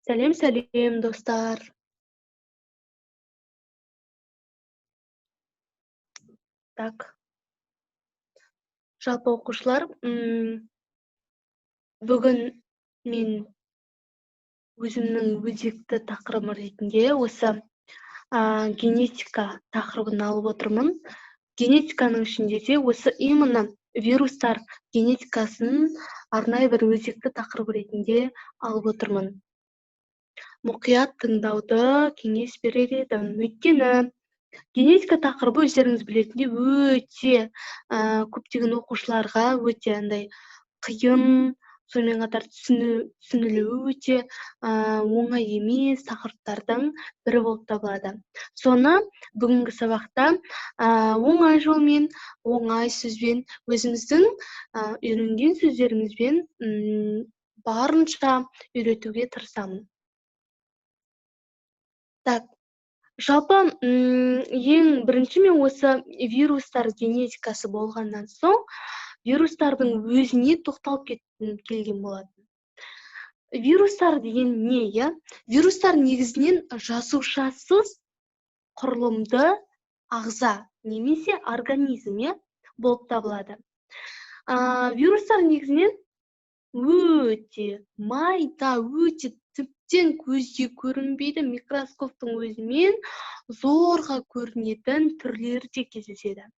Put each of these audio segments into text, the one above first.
Сәлем, сәлем, достар. Так. Жалпы оқушылар, бүгін мен өзімнің өзекті тақырыбым ретінде осы генетика тақырыбын алып отырмын. Генетиканың ішінде де осы именно вирустар генетикасын арнайы бір өзекті тақырып ретінде алып отырмын. Мұқият тыңдауды кеңес берер едім. Өйткені генетика тақырыбы, өздеріңіз білетіндей, өте көптеген оқушыларға өте андай қиын, сонымен қатар түсінілуі өте оңай емес тақырыптардың бірі болып табылады. Соны бүгінгі сабақта оңай жолмен, оңай сөзбен, өзіміздің үйренген сөздерімізбен барынша үйретуге тырысамын. Так, жалпы, ең бірінші мен осы вирустар генетикасы болғаннан соң вирустардың өзіне тоқталып кеткім келген болатын. Вирустар деген не, иә? Вирустар негізінен жасушасыз құрылымды ағза немесе организм, иә, болып табылады. Вирустар негізінен өте майда, өте тіптен көзге көрінбейді, микроскоптың өзімен зорға көрінетін түрлері де кездеседі.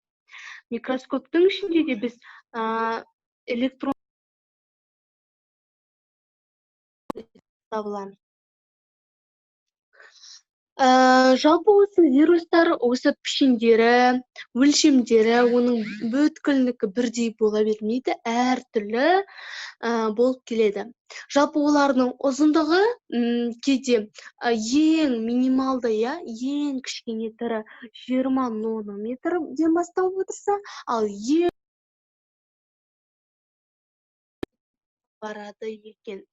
Микроскоптың ішінде де біз электрон табыламыз. Жалпы осы вирустар, осы пішіндері, өлшемдері, оның бүткілінікі бірдей бола бермейді, әртүрлі болып келеді. Жалпы олардың ұзындығы, кейде, ең минималды, иә, ең кішкене түрі жиырма нанометрден басталып отырса, ал ең барады екен.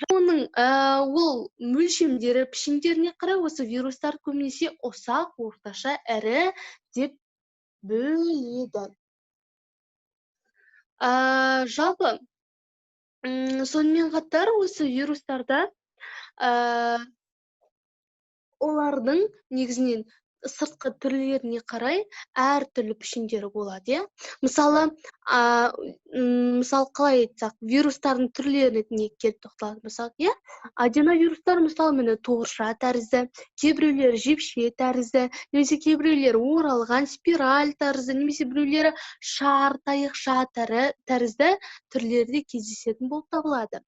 Оның, ол өлшемдері, пішіндеріне қарай осы вирустар көбінесе ұсақ, орташа, ірі деп бөледі. Жалпы, сонымен қатар осы вирустарда, олардың негізінен сыртқы түрлеріне қарай әртүрлі пішіндері болады, иә? Мысалы, қалай айтсақ, вирустардың түрлеріне келіп тоқталады. Мысалы, иә, аденовирустар, мысалы, міне торша тәрізді, кейбіреулері жіпше тәрізді, немесе кейбіреулері оралған спираль тәрізді, немесе біреулері шар, тайықша тәрізді түрлері де кездесетін болып табылады.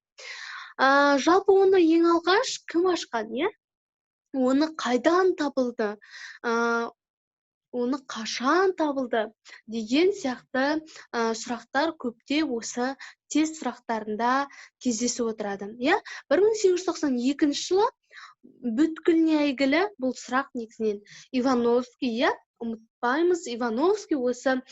Жалпы оны ең алғаш кім ашқан, иә? Оны қайдан табылды, оны қашан табылды деген сияқты, сұрақтар көптеп осы тест сұрақтарында кездесіп отырады, иә? Бір мың сегіз жүз тоқсан екінші жылы бүткіліне әйгілі бұл сұрақ негізінен Ивановский, иә, ұмытпаймыз, Ивановский осы,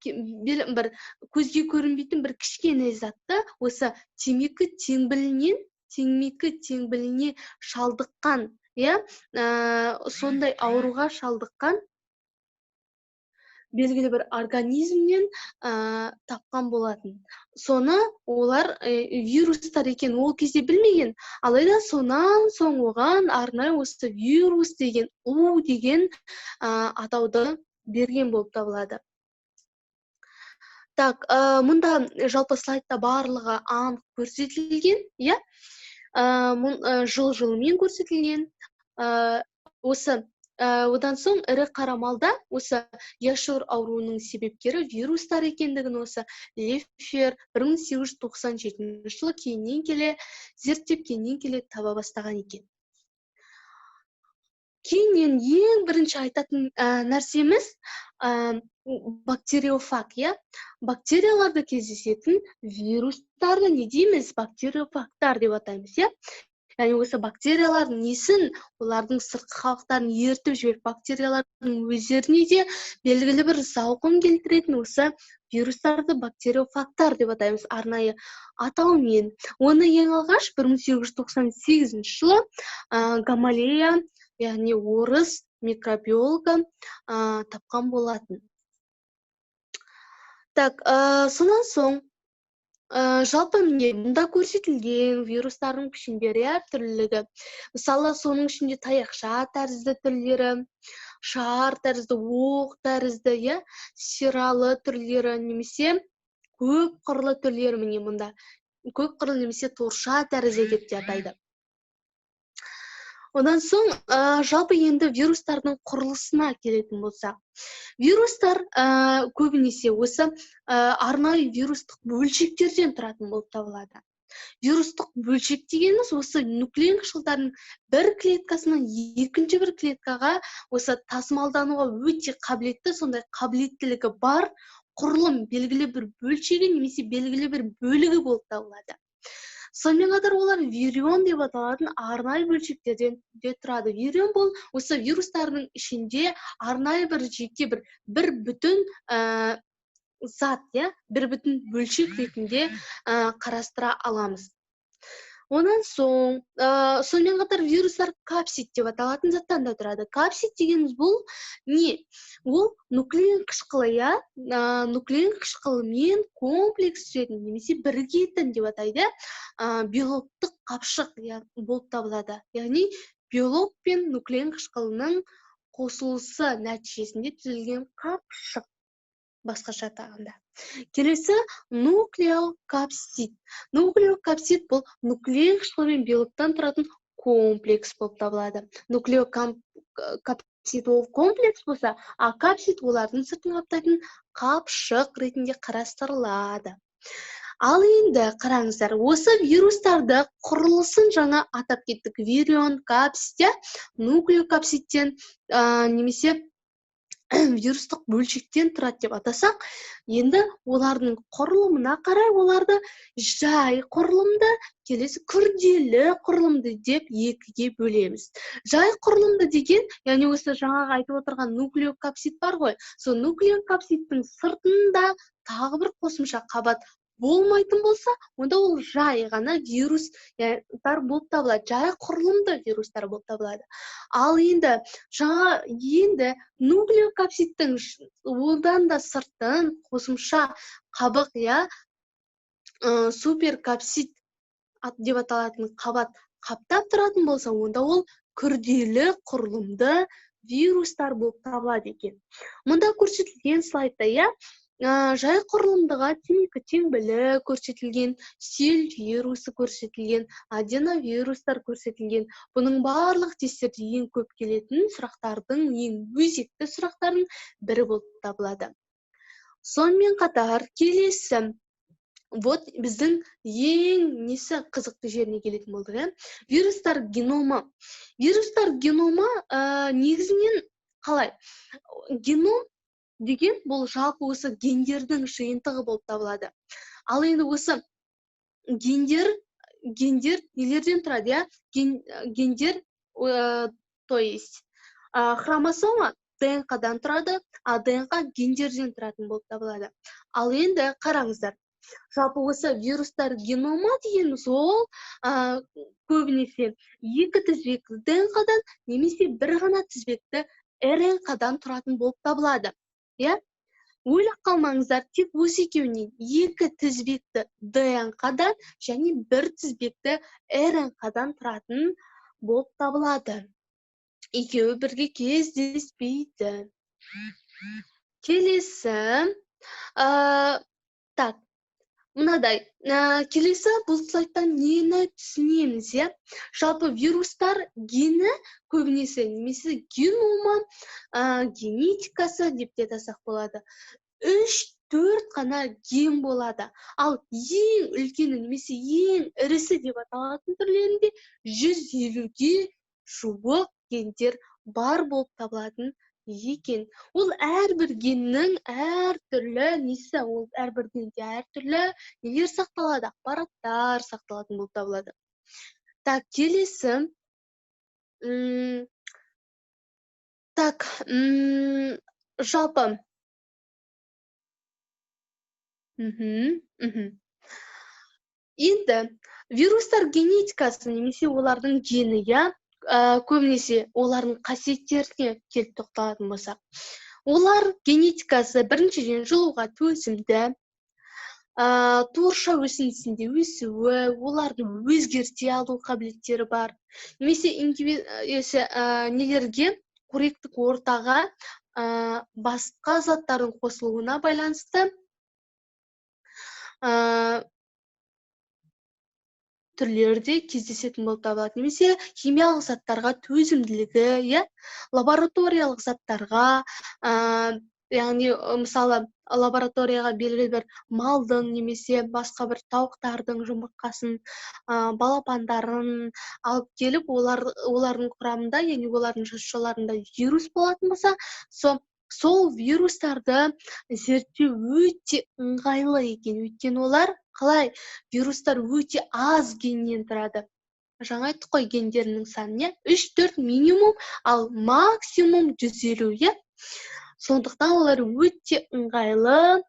бір көзге көрінбейтін бір кішкене затты осы темекі теңбіліне шалдыққан, иә, сондай ауруға шалдыққан белгілі бір организмнен, тапқан болатын. Соны олар, вирустар екен ол кезде білмеген, алайда сонан соң оған арнайы осы вирус деген, у деген, атауды берген болып табылады. Так, мұнда жалпы слайдта барлығы анық көрсетілген, иә? Жыл-жылымен көрсетілген. Осы, одан соң ірі қара малда осы яшур ауруының себепкері вирустар екендігін осы Леффер бір мың сегіз жүз тоқсан жетінші жылы кейіннен келе зерттеп, кейіннен келе таба бастаған екен. Кейіннен ең бірінші айтатын, нәрсеміз, бактериофаг, иә? Бактерияларда кездесетін вирустарды не дейміз? Бактериофагтар деп атаймыз, иә? Яғни осы бактериялардың несін, олардың сыртқы қабықтарын ерітіп жіберіп, бактериялардың өздеріне де белгілі бір зауқым келтіретін осы вирустарды бактериофагтар деп атаймыз арнайы атаумен. Оны ең алғаш бір мың сегіз жүз тоқсан сегізінші жылы, Гамалея, яғни орыс микробиологы, тапқан болатын. Так, сонан соң, Жалпы міне, мұнда көрсетілген вирустардың пішіндері, әртүрлілігі. Мысалы, соның ішінде таяқша тәрізді түрлері, шар тәрізді, оқ тәрізді, иә, спиралы түрлері немесе көп қырлы түрлері, міне мұнда көп қырлы немесе торша тәрізді деп те атайды. Одан соң, жалпы енді вирустардың құрылысына келетін болсақ, вирустар көбінесе осы арнайы вирустық бөлшектерден тұратын болып табылады. Вирустық бөлшек дегеніміз осы нуклеин қышқылдарының бір клеткасынан екінші бір клеткаға осы тасымалдануға өте қабілетті, сондай қабілеттілігі бар құрылым, белгілі бір бөлшегі немесе белгілі бір бөлігі болып табылады. Сонымен қатар олар вирион деп аталатын арнайы бөлшектерден де тұрады. Вирион бұл осы вирустардың ішінде арнайы бір жеке бір бүтін зат, иә, бір бүтін бөлшек ретінде қарастыра аламыз. Онан соң, сонымен қатар вирустар капсид деп аталатын заттан да тұрады. Капсид дегеніміз бұл не? Ол нуклеин қышқылы, иә, нуклеин қышқылымен комплекс түзетін немесе бірігетін деп атайды, белоктық қапшық, иә, болып табылады. Яғни белок пен нуклеин қышқылының қосылысы нәтижесінде түзілген қапшық, басқаша атағанда. Келесі нуклеокапсид. Нуклеокапсид бұл нуклеин қышқылы мен белоктан тұратын комплекс болып табылады. Нуклеокапсид ол комплекс болса, а капсид олардың сыртын қаптайтын қапшық ретінде қарастырылады. Ал енді қараңыздар, осы вирустарды құрылысын жаңа атап кеттік. Вирион, капсид, нуклеокапсидтен немесе вирустық бөлшектен тұрады деп атасақ, енді олардың құрылымына қарай оларды жай құрылымды, келесі күрделі құрылымды деп екіге бөлеміз. Жай құрылымды деген, яғни осы жаңағы айтып отырған нуклеокапсид бар ғой, сол нуклеокапсидтің сыртында тағы бір қосымша қабат болмайтын болса, онда ол жай ғана вирустар болып табылады, жай құрылымды вирустар болып табылады. Ал енді жаңа енді нуклеокапсидтің одан да сыртын қосымша қабық, иә, суперкапсид деп аталатын қабат қаптап тұратын болса, онда ол күрделі құрылымды вирустар болып табылады екен. Мұнда көрсетілген слайдта, иә, жай құрылымдыға темекі теңбілі көрсетілген, сел вирусы көрсетілген, аденовирустар көрсетілген. Бұның барлық тесттерде ең көп келетін сұрақтардың, ең өзекті сұрақтардың бірі болып табылады. Сонымен қатар келесі, вот біздің ең несі қызықты жеріне келетін болдық, иә? Вирустар геномы. Вирустар геномы, негізінен қалай? Геном деген бұл жалпы осы гендердің жиынтығы болып табылады. Ал енді осы гендер нелерден тұрады, иә? Гендер, то есть, хромосома ДНК-дан тұрады, а ДНК гендерден тұратын болып табылады. Ал енді қараңыздар, жалпы осы вирустар геномы дегеніміз ол, көбінесе екі тізбекті ДНК-дан немесе бір ғана тізбекті РНК-дан тұратын болып табылады. Иә? Ойлап қалмаңыздар, тек осы екеуінен екі тізбекті ДНК-дан және бір тізбекті РНК-дан тұратын болып табылады. Екеуі бірге кездеспейді. Келесі, так, мынадай, келесі бұл слайдтан нені түсінеміз, иә? Жалпы вирустар гені көбінесе немесе геномы, генетикасы деп те атасақ болады. 3-4 қана ген болады. Ал ең үлкені немесе ең ірісі деп аталатын түрлерінде 150-ге жуық гендер бар болып табылатын екен. Ол әрбір геннің әртүрлі несі, ол әрбір генде әртүрлі нелер сақталады, ақпараттар сақталатын болып табылады. Так, келесі. Так, жалпы. Енді вирустар генетикасы немесе олардың гені, иә, көбінесе олардың қасиеттеріне келіп тоқталатын болсақ, олар генетикасы біріншіден жылуға төзімді, Туырша өсіндісінде өсуі, оларды өзгерте алу қабілеттері бар. Немесе нелерге, қоректік ортаға басқа заттардың қосылуына байланысты түрлері де кездесетін болып табылады. Немесе химиялық заттарға төзімділігі, иә, лабораториялық заттарға, яғни мысалы лабораторияға белгілі бір малдың немесе басқа бір тауықтардың жұмыртқасын, балапандарын алып келіп, олардың құрамында, яғни олардың жасушаларында вирус болатын болса, сол вирустарды зерттеу өте ыңғайлы екен. Өйткені олар қалай? Вирустар өте аз геннен тұрады. Жаңа айттық қой, гендерінің саны, иә? 3-4 минимум, ал максимум 150, иә? Сондықтан олар өте ыңғайлы,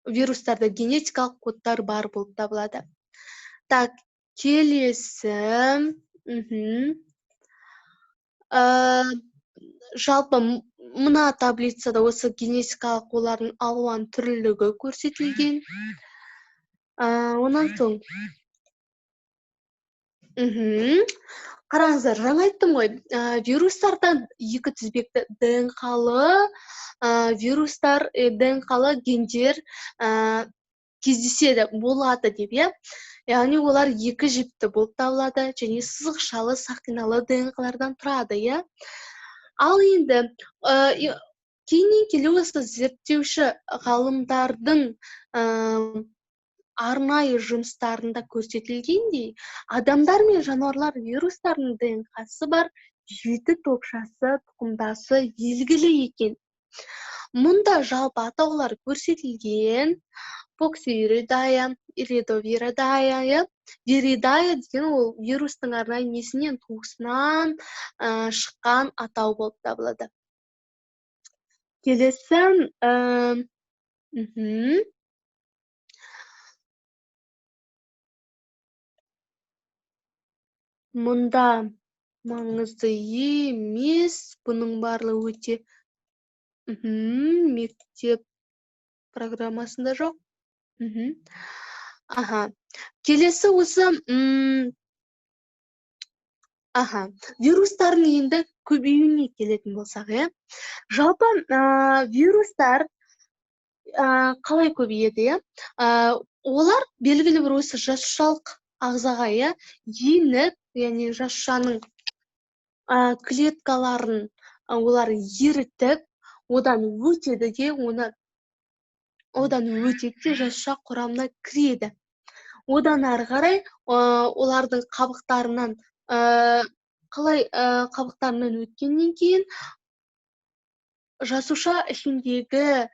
вирустарда генетикалық кодтар бар болып табылады. Так, келесі. Жалпы мына таблицада осы генетикалық олардың алуан түрлілігі көрсетілген. Онан соң қараңыздар, жаңа айттым ғой, вирустардан екі тізбекті ДНК-лы, вирустар, ДНК-лы гендер кездеседі, болады деп, иә? Яғни олар екі жіпті болып табылады және сызықшалы, сақиналы ДНК-лардан тұрады, иә? Ал енді, кейіннен келе осы зерттеуші ғалымдардың арнайы жұмыстарында көрсетілгендей, адамдар мен жануарлар вирустарының ДНК-сы бар 7 топшасы тұқымдасы белгілі екен. Мұнда жалпы атаулар көрсетілген. Поксивиридая, Иридовиридая, иә? Виридая деген ол вирустың арнайы несінен, туысынан шыққан атау болып табылады. Келесі, Мұнда маңызды емес, бұның барлығы өте, мектеп программасында жоқ. Келесі осы, вирустардың енді көбеюіне келетін болсақ, иә? Жалпы, вирустар, қалай көбейеді, иә? Олар белгілі бір осы жасушалық ағзаға, иә, еніп, яғни жасушаның, клеткаларын, олар ерітіп, одан өтеді де, оны одан өтеді де жасуша құрамына кіреді. Одан ары қарай, олардың қабықтарынан, қалай, қабықтарынан өткеннен кейін жасуша ішіндегі,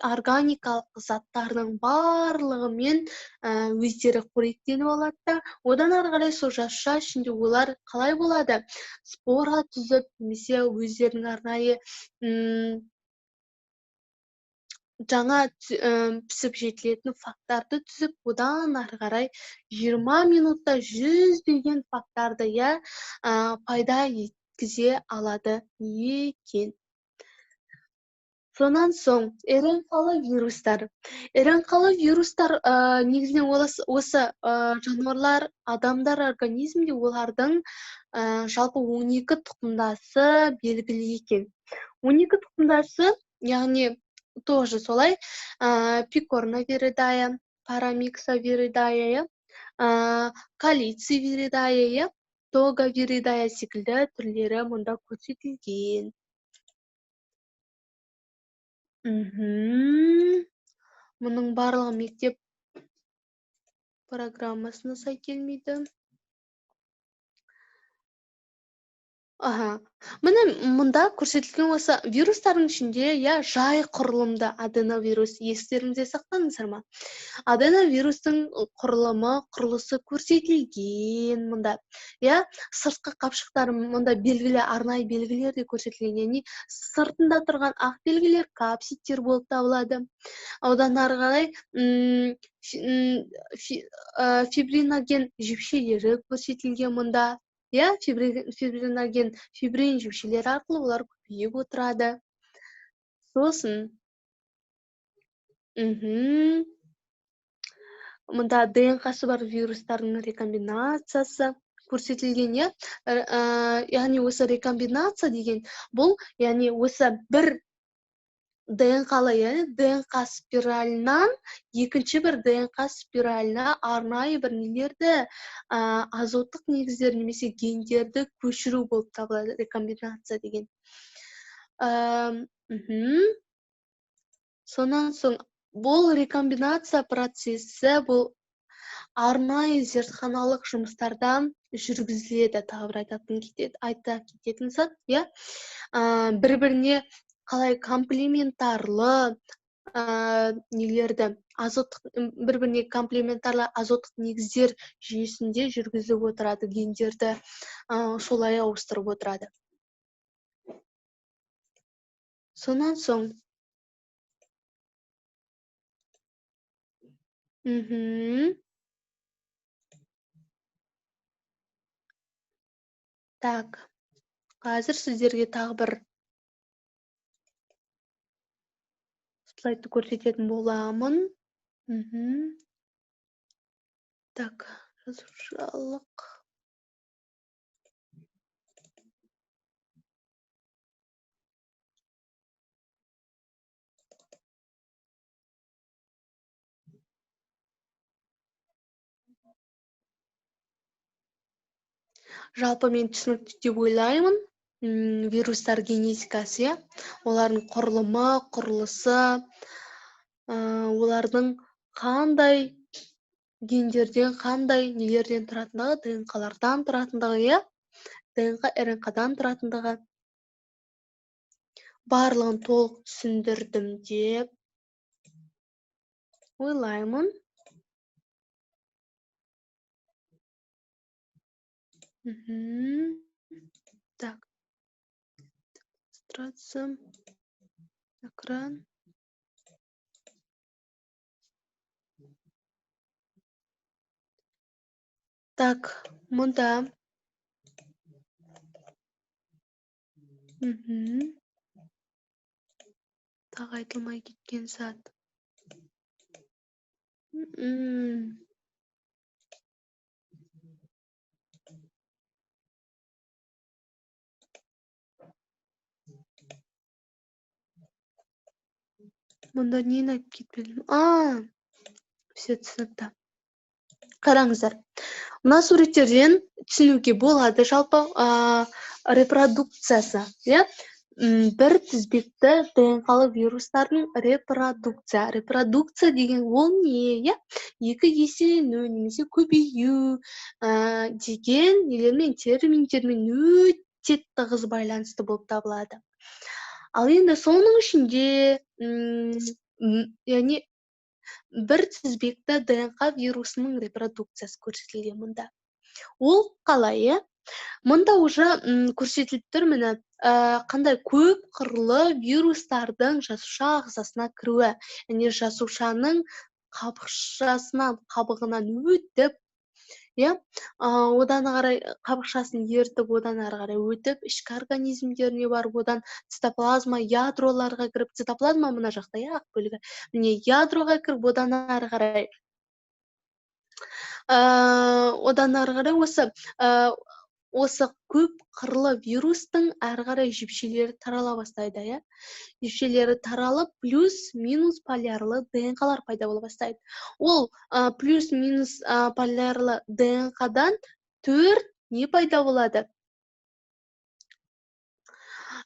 органикалық заттардың барлығымен, өздері қоректеніп алады да, одан ары қарай сол жасуша ішінде олар қалай болады? Спора түзіп, немесе өздерінің арнайы, жаңа пісіп жетілетін фактарды түзіп, одан ары қарай 20 минутта жүздеген фактарды, иә, пайда еткізе алады екен. Сонан соң РНК-лы вирустар. РНК-лы вирустар, негізінен осы, жануарлар, адамдар организмінде олардың, жалпы 12 тұқымдасы белгілі екен. 12 тұқымдасы, яғни тоже солай, пикорнавиридая, парамиксовиридая, калицивиридая, тогавиридая секілді түрлері мұнда көрсетілген. Мұның барлығы мектеп программасына сай келмейді. Міне мұнда көрсетілген осы вирустардың ішінде, иә, жай құрылымды аденовирус, естеріңізде сақтаңыздар ма? Аденовирустың құрылымы, құрылысы көрсетілген мұнда. Иә, сыртқы қапшықтары мұнда белгілі арнайы белгілер де көрсетілген, яғни сыртында тұрған ақ белгілер капсидтер болып табылады. Одан ары қарай, фибриноген жіпшелері көрсетілген мұнда. Иә, фибриноген, фибрин жіпшелері арқылы олар көбейіп отырады. Сосын мында ДНК-сы бар вирустардың рекомбинациясы көрсетілген, иә. Яғни осы рекомбинация деген бұл, яғни осы бір ДНК-лы, яғни ДНК спиралынан екінші бір ДНК спиралына арнайы бір нелерді, азоттық негіздер немесе гендерді көшіру болып табылады рекомбинация деген. Сонан соң бұл рекомбинация процесі бұл арнайы зертханалық жұмыстарда жүргізіледі. Тағы бір айта кететін зат, иә, бір-біріне қалай комплементарлы нелерді, азоттық, бір-біріне комплементарлы азоттық негіздер жүйесінде жүргізіп отырады, гендерді солай ауыстырып отырады. Сонан соң Так, қазір сіздерге тағы бір слайдты көрсететін боламын. Так, жазушалық. Жалпы мен түсінікті деп ойлаймын. Вирустар генетикасы, иә, олардың құрылымы, құрылысы, олардың қандай гендерден, қандай нелерден тұратындығы, ДНК-лардан тұратындығы, иә, ДНК, РНК-дан тұратындығы. Барлығын толық түсіндірдім деп ойлаймын. Так, демонстрация, экран. Так, мұнда. Тағы айтылмай кеткен зат. Мұнда нені айтып кетпедім? Все түсінікті. Қараңыздар. Мына суреттерден түсінуге болады жалпы репродукциясы, иә? Бір тізбекті ДНК-лы вирустардың репродукция. Репродукция деген ол не, иә? Екі еселену немесе көбею деген нелермен, терминдермен өте тығыз байланысты болып табылады. Ал енді соның ішінде, яғни бір тізбекті ДНК вирусының репродукциясы көрсетілген мұнда. Ол қалай, иә? Мұнда уже көрсетіліп тұр, міне, қандай көп қырлы вирустардың жасуша ағзасына кіруі, яғни жасушаның қабықшасынан, қабығынан өтіп, иә, одан қарай қабықшасын ертіп, одан ары қарай өтіп, ішкі организмдеріне барып, одан цитоплазма, ядроларға кіріп, цитоплазма мына жақта, иә, ақ бөлігі, міне ядроға кіріп, одан ары қарай, осы көп қырлы вирустың әрі қарай жіпшелері тарала бастайды, иә. Жіпшелері таралып, плюс-минус полярлы ДНК-лар пайда бола бастайды. Ол плюс-минус полярлы ДНК-дан 4 не пайда болады?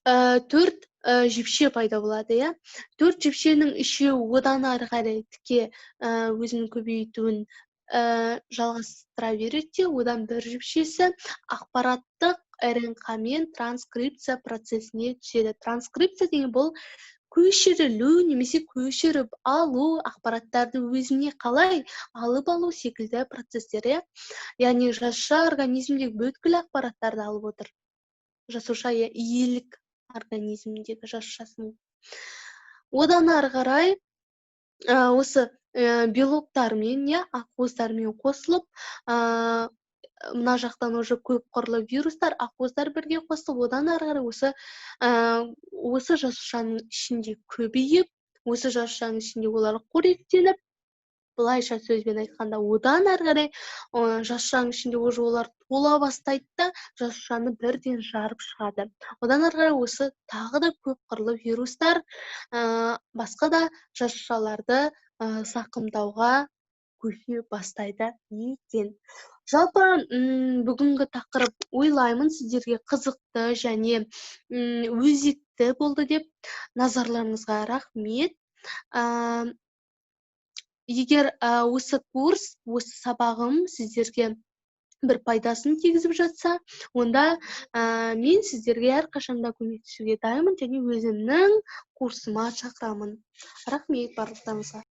4 жіпше пайда болады, иә. 4 жіпшенің үшеуі одан әрі қарай тіке өзінің көбейтуін жалғастыра береді де, одан бір жіпшесі ақпараттық РНК-мен транскрипция процесіне түседі. Транскрипция деген бұл көшірілу немесе көшіріп алу, ақпараттарды өзіне қалай алып алу секілді процестер, иә. Яғни жасуша организмдегі бүткіл ақпараттарды алып отыр. Жасуша, иә, иелік организмдегі жасушасының. Одан ары қарай осы белоктармен, иә, ақуыздармен қосылып, Мына жақтан уже көп қырлы вирустар, ақуыздар бірге қосылып, одан ары қарай осы жасушаның ішінде көбейіп, осы жасушаның ішінде олар қоректеніп, былайша сөзбен айтқанда, одан ары қарай жасушаның ішінде уже олар тола бастайды да, жасушаны бірден жарып шығады. Одан ары қарай осы тағы да көп қырлы вирустар басқа да жасушаларды зақымдауға көше бастайды екен. Жалпы, бүгінгі тақырып, ойлаймын, сіздерге қызықты және өзекті болды деп. Назарларыңызға рахмет. Егер осы курс, осы сабағым сіздерге бір пайдасын тигізіп жатса, онда мен сіздерге әрқашанда көмектесуге дайынмын және өзімнің курсыма шақырамын. Рахмет барлықтарыңызға.